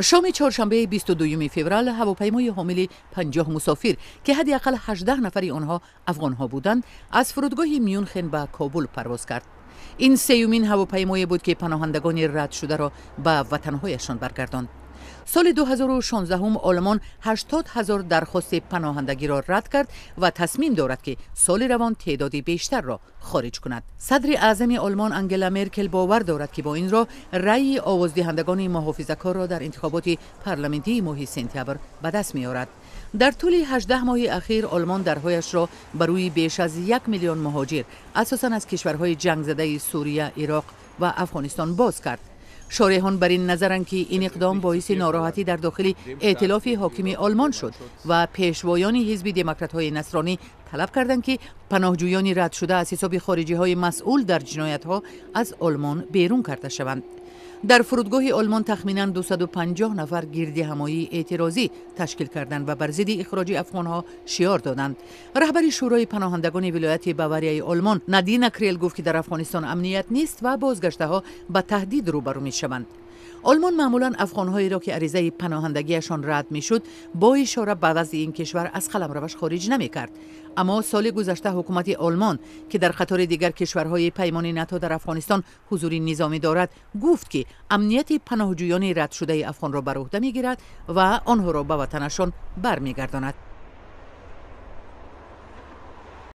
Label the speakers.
Speaker 1: Шоми чоршанбеи 22 феврал ҳавопаймои ҳомили 50 мусофир, ки ҳадди ақал 18 нафари онҳо афғонҳо буданд, аз фурудгоҳи Мюнхен ба Кобул парвоз кард. Ин сеюмин ҳавопаймое буд, ки паноҳандагони радшударо ба ватанҳояшон баргардонд. Соли 2016 Олмон 80 ҳазор дархости паноҳандагиро рад кард ва тасмим дорад, ки соли равон теъдоди бештарро хориҷ кунад. Садри аъзами Олмон Ангела Меркел бовар дорад, ки бо ин роҳ раъи овоздиҳандагони муҳофизакорро дар интихоботи парламентии моҳи сентябр ба даст меорад. Дар тӯли 18 моҳи ахир Олмон дарҳояшро ба рӯи беш аз 1 миллион муҳоҷир, асосан аз кишварҳои ҷангзадаи Сурия, Ироқ ва Афғонистон, боз кард. Шореҳон бар ин назаранд, ки ин иқдом боиси нороҳатӣ дар дохили эътилофи ҳокими Олмон шуд ва пешвоёни ҳизби Демократҳои насронӣ талаб карданд, ки паноҳҷӯёни радшуда аз ҳисоби хориҷиҳои масъул дар ҷиноятҳо аз Олмон берун карда шаванд. Дар фурудгоҳи Олмон тахминан 250 нафар гирдиҳамоии эътирозӣ ташкил карданд ва бар зидди ихроҷи афғонҳо шиёр доданд. Раҳбари Шӯрои паноҳандагони вилояти Баварияи Олмон Надина Крел гуфт, ки дар Афғонистон амният нест ва бозгаштаҳо ба таҳдид рӯбарӯ мешаванд. Олмон маъмулан афғонҳоеро, ки аризаи паноҳандагиашон рад мешуд, бо ишора ба вазъи ин кишвар аз қаламраваш хориҷ намекард. Аммо соли гузашта ҳукумати Олмон, ки дар қатори дигар кишварҳои паймони НАТО дар Афғонистон ҳузури низомӣ дорад, гуфт, ки амнияти паноҳҷӯёни радшудаи афғонро бар уҳда мегирад ва онҳоро ба ватанашон бармегардонад.